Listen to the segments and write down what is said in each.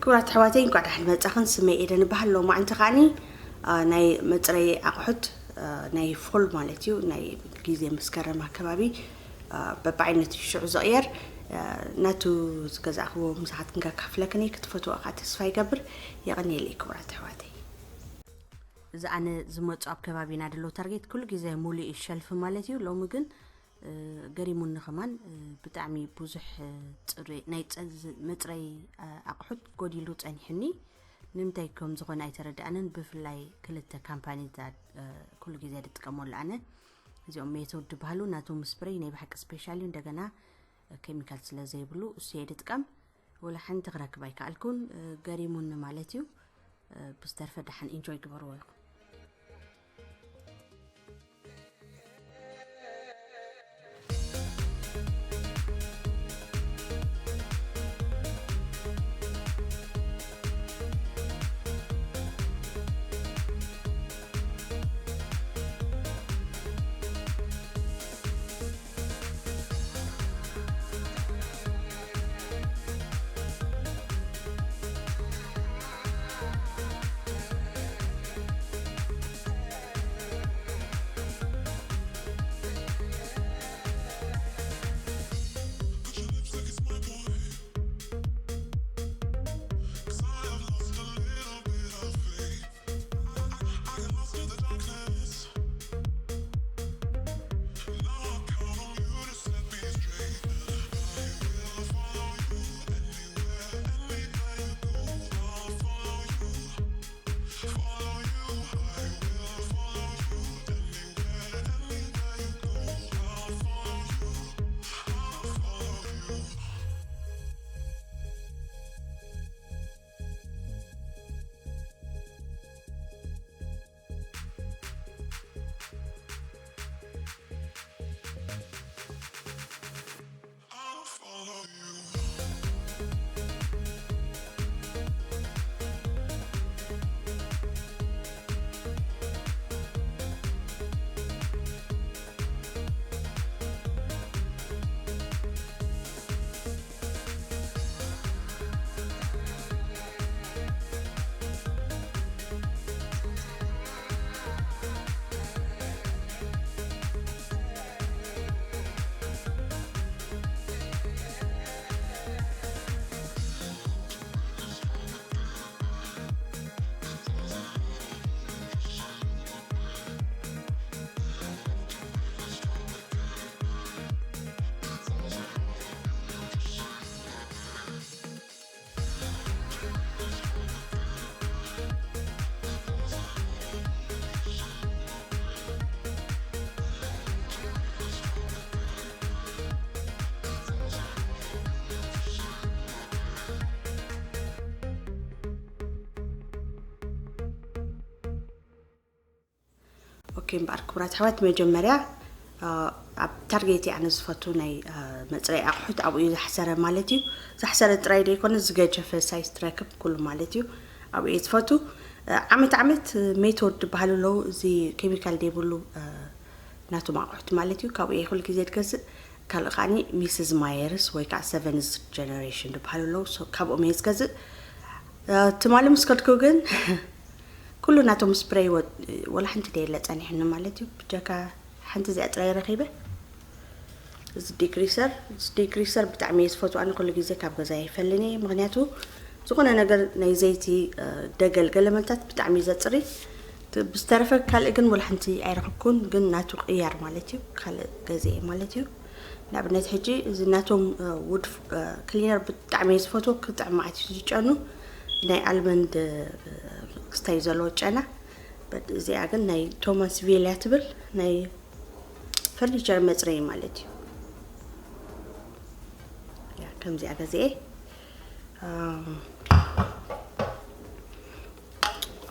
ክቡራት ኣሕዋተይ፣ እንኳዕ ደሓን መጻኽን። ስመይ ኤደን እበሃል። ሎማዕንቲ ከዓኒ፣ አ፣ ናይ መጽረዪ ኣቑሑት፣ አ፣ ናይ ፎል ማለት እዩ፣ ናይ ግዜ መስከረም ኣከባቢ፣ አ፣ በብዓይነቱ ሽዑ ዝቕየር፣ አ፣ ናቱ ዝገዛእክዎ ምሳኻትክን ከካፍለክን እየ። ክትፈትዎ ከዓ ተስፋ ይገብር። የቐንየለይ ክቡራት ኣሕዋተይ። እዚ ኣነ ዝመጹ ኣብ ከባቢና ደሎ ታርጌት ኩሉ ግዜ ሙሉእ እዩ ሸልፍ ማለት እዩ። ሎሚ ግን፣ እ፣ ገሪሙኒ ከማን፣ እ፣ ብጣዕሚ ብዙሕ፣ እ፣ ጽሬ-፣ ናይ ጸ-፣ ዝ-፣ መጽረይ፣ እ፣ ኣቑሑት ጎዲሉ ጸኒሑኒ። ንምንታይ ከም ዝኾነ ኣይተረድኣንን። ብፍላይ ክልተ ካምፓኒታት፣ እ፣ ኩሉ ግዜ ዝጥቀመሉ ኣነ። እዚኦም ሜቶድ ዝበሃሉ ናቶም ስፕሬይ ናይ ብሓቂ ስፔሻል እዩ። እንደገና፣ እ፣ ኬሚካል ስለ ዘይብሉ እሱ እየ ዝጥቀም። ወላ ሓንቲ ክረክብ ኣይከኣልኩን፣ እ፣ ገሪሙኒ ማለት እዩ። እ፣ ብዝተርፈ ደሓን ኢንጆይ ግበርዎ ኢኹም። ኦኬ፣ እምበኣር ክቡራት ኣሕዋት፣ መጀመርያ፣ አ፣ ኣብ ታርጌት ኣነ ዝፈቱ ናይ፣ አ፣ መጽረይ ኣቑሑት ኣብኡ እዩ ዝሓሰረ ማለት እዩ። ዝሓሰረ ጥራይ ዘይኮነ ዝገጀፈ ሳይዝ ትረክብ ኩሉ ማለት እዩ። ኣብኡ እየ ዝፈቱ። አ፣ ዓመት ዓመት ሜቶድ ዝበሃሉ ኣለዉ። እዚ ኬሚካል ዘይብሉ፣ አ፣ ናቶም ኣቑሑት ማለት እዩ። ካብኡ እየ ኩሉ ግዜ ዝገዝእ። ካልእ ከዓኒ ሚስስ ማየርስ ወይ ከዓ ሰቨንዝ ጀነሬሽን ዝበሃሉ ኣለዉ። ሶ፣ ካብኦም እየ ዝገዝእ። አ፣ ትማሊ ምስ ከድኩ ግን ኩሉ ናቶም ስፕሬይ ወ-፣ ወላ ሓንቲ ደየለ ጸኒሕኒ ማለት እዩ። ብጀካ ሓንቲ እዚኣ ጥራይ ረኺበ። እዚ ዲግሪሰር፣ እዚ ዲግሪሰር ብጣዕሚ እየ ዝፈትዎ። ኣነ ኩሉ ግዜ ካብ ገዛ ኣይፈልን እየ። ምኽንያቱ ዝኾነ ነገር ናይ ዘይቲ፣ እ፣ ደገል ገለመልታት ብጣዕሚ እዩ ዘጽሪ። ት-፣ ብዝተረፈ ካልእ ግን ወላ ሓንቲ ኣይረኸብኩን፣ ግን ናቱ ቅያር ማለት እዩ። ካልእ ገዚኤ ማለት እዩ። ንኣብነት ሕጂ እዚ ናቶም፣ እ፣ ውድ፣ እ፣ ክሊነር ብጣዕሚ እየ ዝፈትዎ። ክጥዕም መዓት እዩ ዝጨኑ። ናይ ኣልመንድ፣ እ፣ ክስታይ ዘለዎ ጨና። በት-፣ እዚኣ ግን ናይ ቶማስ ቬል እያ ትብል። ናይ ፈርኒቸር መጽረዪ ማለት እዩ። ያ፣ ከምዚኣ ገዚኤ። ኣም፣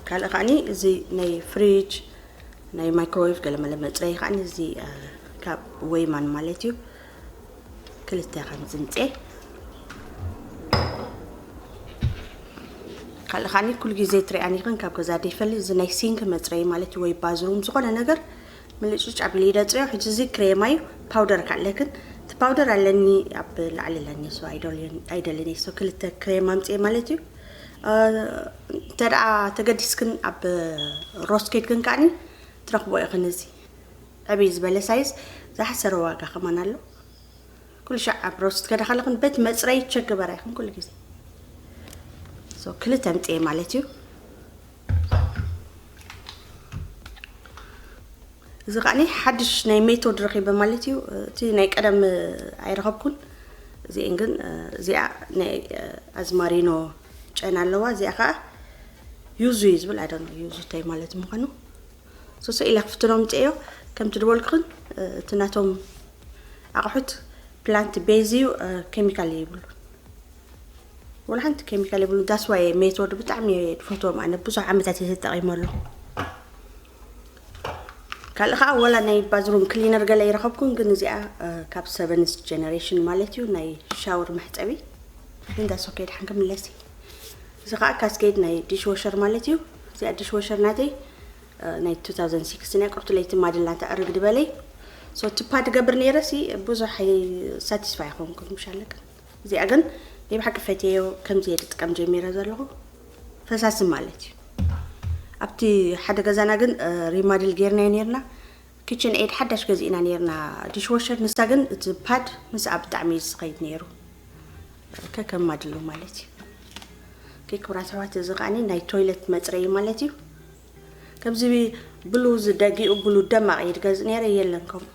ካልእ ከዓኒ እዚ ናይ ፍሪጅ፣ ናይ ማይክሮዌቭ ገለመለ መጽረዪ ከዓኒ እዚ፣ አ፣ ካብ ወይማን ማለት እዩ። ክልተ ከም ዝምጽኤ። ካልእ ከዓኒ ኩሉ ግዜ ትሪኣኒ ይኽን ካብ ገዛ ደይፈሊ እዚ ናይ ሲንክ መጽረዪ ማለት እዩ፣ ወይ ባዝሩም ዝኾነ ነገር ምልጭጭ ኣቢለ ይደጽዮ። ሕጂ እዚ ክሬማ እዩ፣ ፓውደር ካለክን እቲ ፓውደር ኣለኒ ኣብ ላዕሊ ኣለኒ፣ ሶ ኣይደልዮን-፣ ኣይደልን እየ። ሶ ክልተ ክሬም ኣምጽኤ ማለት እዩ። እንተ ደኣ ተገዲስክን ኣብ ሮስት ኬድክን ከዓኒ ትረኽቦ ኢኽን። እዚ ዕብይ ዝበለ ሳይዝ ዝሓሰረ ዋጋ ከማን ኣሎ። ኩሉ ሻዕ ኣብ ሮስት ከዳ ከለኽን በቲ መፅረይ ቸክ ግበራ ኢኽን ኩሉ ግዜ። So ክልተ ምፅኤ ማለት እዩ። እዚ ከዓኒ ሓድሽ ናይ ሜቶድ ረኺበ ማለት እዩ። እቲ ናይ ቀደም ኣይረኸብኩን። እዚኤን ግን እዚኣ ናይ ኣዝማሪኖ ጨና ኣለዋ። እዚኣ ከዓ ዩዙ እዩ ዝብል ኣይደነ ዩዙ እንታይ ማለት ምዃኑ ሶሶ ኢላ ክፍትኖም ምፅኤዮ። ከምቲ ድበልኩኽን እቲ ናቶም ኣቑሑት ፕላንት ቤዝ እዩ። ኬሚካል ይብሉ ወላ ሓንቲ ኬሚካል ይብሉ ዳስዋይ ሜቶድ ብጣዕሚ እየ ዝፈትዎም ኣነ ብዙሕ ዓመታት እየ ተጠቒመሉ። ካልእ ከዓ ወላ ናይ ባዝሩም ክሊነር ገለ ይረኸብኩን ግን እዚኣ ካብ ሰቨንስ ጀነሬሽን ማለት እዩ ናይ ሻወር መሕፀቢ ግን ዳስ ኦኬ ድሓን ክምለስ እዩ። እዚ ከዓ ካስኬድ ናይ ዲሽ ወሸር ማለት እዩ። እዚኣ ዲሽ ወሸር ናተይ ናይ two thousand six ናይ ቁርቱ ለይቲ ማድላ ተዕርግ ድበለይ ሶ ትፓ ትገብር ነይረ ሲ ብዙሕ ሳቲስፋይ ኣይኮንኩን ምሻለቅን። እዚኣ ግን ናይ ብሓቂ ፈትየዮ ከምዚ እየ ዝጥቀም ጀሚረ ዘለኹ። ፈሳሲ ማለት እዩ። ኣብቲ ሓደ ገዛና ግን ሪማድል ጌርናዮ ነርና። ኪችን ኤድ ሓዳሽ ገዚእና ነርና ዲሽወሸር ንሳ ግን እቲ ፓድ ምስኣ ብጣዕሚ እዩ ዝኸይድ ነይሩ። ከከም ማድሉ ማለት እዩ። ክቡራት ኣሕዋት እዚ ከዓኒ ናይ ቶይለት መፅረይ ማለት እዩ። ከምዚ ብሉ ዝደጊኡ ብሉ ደማቕ እየ ዝገዝእ ነይረ የለን ከምኡ።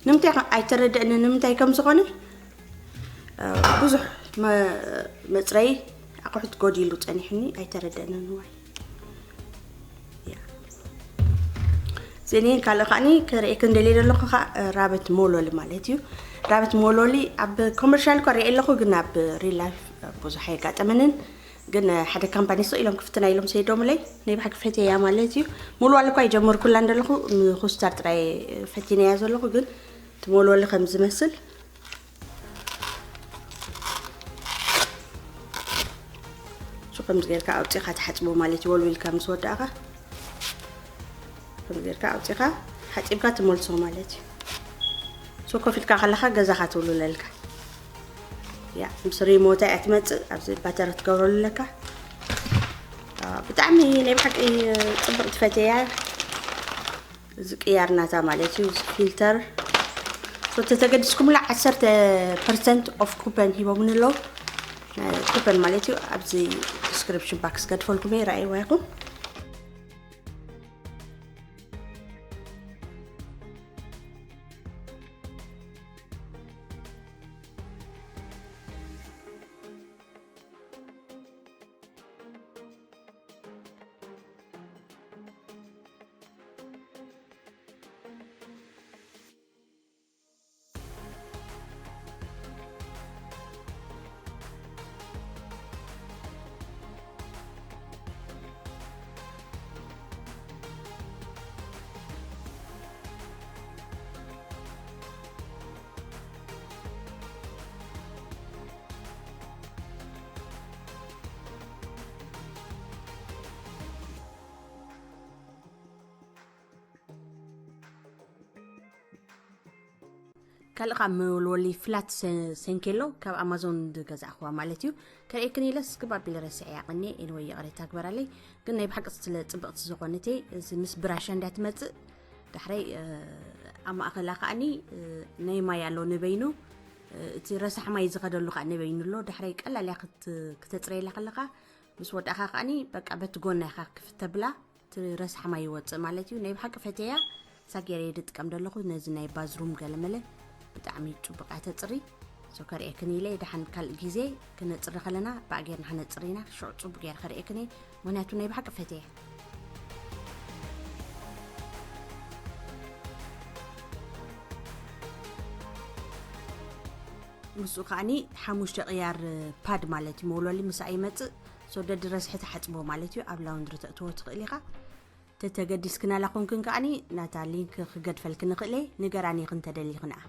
ንምንታይ ከ- ኣይተረደእንን ንምንታይ ከም ዝኾነ ብዙሕ መፅረይ ኣቑሑት ጎዲሉ ፀኒሕኒ ኣይተረደእንን ዋይ። እዚኒ ካልእ ከዓኒ ክርእየክን ደልየ ዘለኹ ከዓ ራበት ሞሎሊ ማለት እዩ። ራበት ሞሎሊ ኣብ ኮመርሻል እኳ ርእየ ኣለኹ ግን ኣብ ሪል ላይፍ ብዙሕ ኣየጋጠመንን። ግን ሓደ ካምፓኒ ስቕ ኢሎም ክፍትና ኢሎም ሰይዶምለይ ናይ ብሓቂ ፈትየያ ማለት እዩ። ሞልዋል እኳ ይጀመርኩላ እንደለኹ ንኹስታር ጥራይ ፈቲነያ ዘለኹ ግን እቲ ሞልዋል ከም ዝመስል እሱ ከምዚ ጌርካ ኣውፂኻ ትሓፅቦ ማለት እዩ። ወልዊልካ ምስ ወዳእኻ ከምዚ ጌርካ ኣውፂኻ ሓፂብካ ትመልሶ ማለት እዩ። ሶ ኮፍ ኢልካ ከለኻ ገዛኻ ትውልለልካ። ያ ምስ ሪሞታ እያ ትመፅእ። ኣብዚ ባተሪ ትገብረሉ ኣለካ። ብጣዕሚ ናይ ብሓቂ ፅብቕ ትፈትያ። እዚ ቅያር ናታ ማለት እዩ። እዚ ፊልተር ሶ ተተገዲስኩምላ ዓሰርተ ፐርሰንት ኦፍ ኩፐን ሂቦምን ኣለዉ። ኩፐን ማለት እዩ። ኣብዚ ዲስክሪፕሽን ባክስ ገድፈልኩም እየ ርኣይዋ ይኹም። ካልእ ካብ መወልወሊ ፍላት ሰንኬሎ ካብ ኣማዞን ዝገዛእክዋ ማለት እዩ። ከርእየክን ኢለስ ክብ ኣቢለ ረሲዐያ ቀኒ ኤንወይ ይቕሬታ ግበራለይ። ግን ናይ ብሓቂ ስለ ፅብቕቲ ዝኾነተይ እዚ ምስ ብራሻ እንዳ ትመፅእ ዳሕረይ ኣብ ማእኸላ ከዓኒ ናይ ማይ ኣሎ ንበይኑ እቲ ረሳሕ ማይ ዝኸደሉ ከዓ ንበይኑ ኣሎ ዳሕረይ ቀላል እያ ክተፅረየላ ከለካ ምስ ወዳእካ ከዓኒ በቃ በቲ ጎና ኢኻ ክፍተብላ እቲ ረሳሕ ማይ ይወፅእ ማለት እዩ። ናይ ብሓቂ ፈትያ ሳጌረ እየ ዝጥቀም ዘለኹ ነዚ ናይ ባዝሩም ገለመለ ብጣዕሚ ፅቡቅ እያ ተፅሪ። ሶ ከርእየክን ኢለ ደሓን ካልእ ግዜ ክነፅሪ ከለና ብኣ ጌርና ክነፅር ኢና። ሽዑ ፅቡቅ ገይረ ከርእየክን እየ ምክንያቱ ናይ ብሓቂ ፈትየ። ምስኡ ከዓኒ ሓሙሽተ ቅያር ፓድ ማለት እዩ መውለሊ ምስኣ ይመፅእ። ሶ ደድረስሒ ትሓፅቦ ማለት እዩ ኣብ ላውንድሪ ተእትዎ ትኽእል ኢኻ። ተተገዲስክናላ ኮንክን ከዓኒ ናታ ሊንክ ክገድፈልክን ንኽእለ ንገራኒ ኢኽን ተደሊኽንኣ።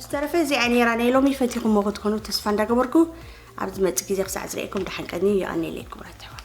ዝተረፈ እዚኣ ነይራ ናይ ሎሚ። ፈቲኹሞ ክትኮኑ ተስፋ እንዳገበርኩ፣ ኣብ ዝመጽእ ግዜ ክሳዕ ዝርእየኩም ደሓን ቀንዩ። የቐንየለይ ክቡራት ኣሕዋት።